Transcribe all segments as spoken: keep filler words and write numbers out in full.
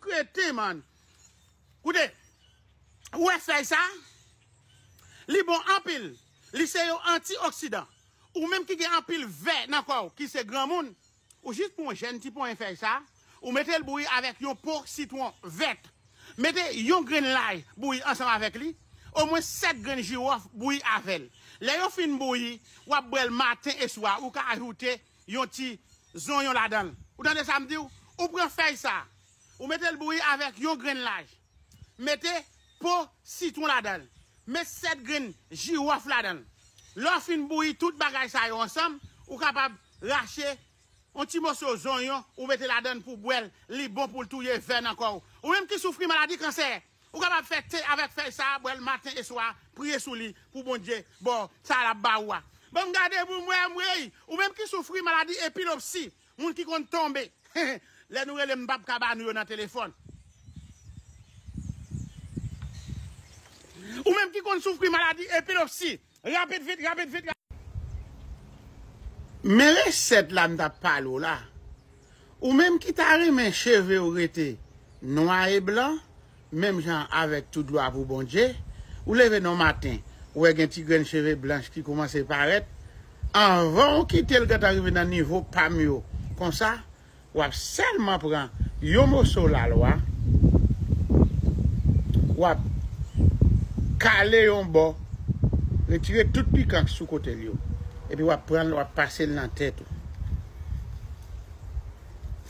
Kreten, man. Koute, ou wè fèy sa? Li bon anpil. Li se yon antioksidan. Ou menm ki gen anpil vè nan kò w, ki se granmoun, ou jis pran yon jèn ti ponyen fèy sa, ou mete l bouyi avèk yon po sitwon vèt. Mete yon grenn lay bouyi ansanm avèk li, omwen sèt grenn jiwòf bouyi avè l. Lè yo fin bouyi, w ap bwè l maten e swa. Ou ka ajoute yon ti zonyon ladan l. Ou tande sa m di w? Ou pran fèy sa, ou mete l bouyi avèk yon grenn lay. Mete po sitwon ladan l. Met sèt grenn jiwòf ladan l. Lè w fin bouyi tout bagay sa yo ansanm, ou kapab rache yon ti moso zonyon, ou mete ladan l pou bwè l, li bon pou l touye vè nan kò w. Ou menm ki soufri maladi kansè, ou kapab fè te avèk fèy sa a, bwè l maten e swa, priye sou li pou Bondye ba w sa l ap ba ou a. Ban m gade pou m wè, m wè. Ou menm ki soufri maladi epilopsi, moun ki konn tonbe, lè nou rele m, m p ap ka ba nou yo nan telefòn. Ou menm ki konn soufri maladi epilopsi, rapid vit, rapid vit. Men resèt la m t ap pale w la. Ou menm ki ta renmen cheve w rete nwa e blan, menm jan avèk tout glwa pou Bondye, ou leve nan maten, ou wè gen ti grenn cheve blanch ki kòmanse parèt, anvan w kite l gentan rive nan nivo pa m yo konsa, w ap sèlman pran yon moso lalwa, w ap kale yon bò, retire tout pikan k sou kote l yo. Epi w ap pran l, w ap pase l nan tèt ou.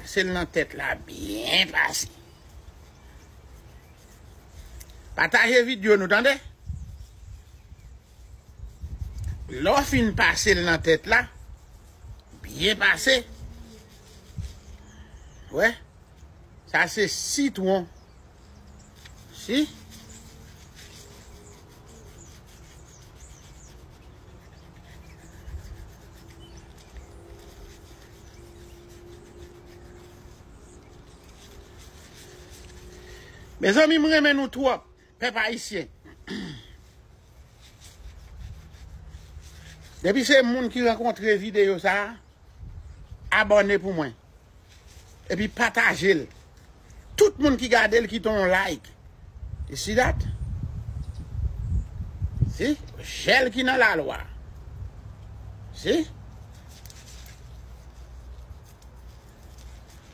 Pase l nan tèt la byen pase. Pataje videyo nou, tande? Lè w fin pase l nan tèt la, byen pase. Wè, sa se sitwon. Si? Mezanmi, m renmen nou twòp, pèp ayisyen. Depi se moun ki rankontre videyo sa a, abòne pou mwen. Epi pataje l. Tout moun ki gade l, kite yon like. You see that? Si? Jèl ki nan lalwa. Si?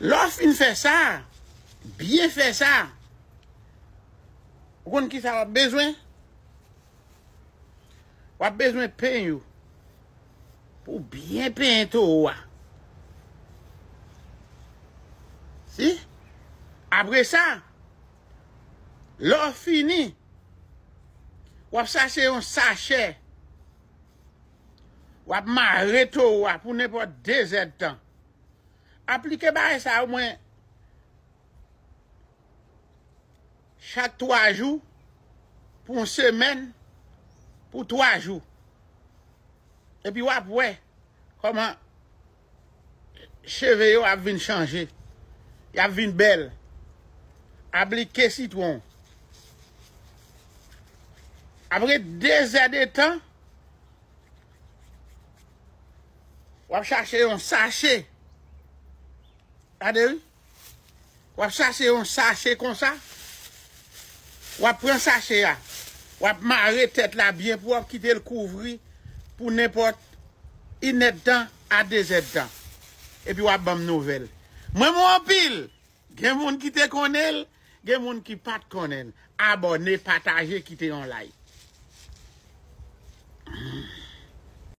Lè w fin fè sa, byen fè sa, ou konn ki sa w ap bezwen? W ap bezwen peny ou pou w byen penyen towo a. Si? Apre sa, lè w fini, w ap chache yon sachè. W ap mare towo a pou nenpòt de zèdtan. Aplike bagay sa omwen chak twa jou, pou yon semèn, pou twa jou. Epi w ap wè kòman cheve yo ap vin chanje. Y ap vin bèl. Aplike sitwon. Apre de zèdtan, w ap chache yon sache. Gade wi. W ap chache yon sache konsa. W ap pran sache a. W ap mare tèt la byen pou w ap kite l kouvri pou nenpòt inèdtan a dezèdtan. Epi w ap ban m nouvèl. Mwen, mwen anpil. Gen moun ki te konnen l, gen moun ki pa t konnen l. Abòne, pataje, kite yon like.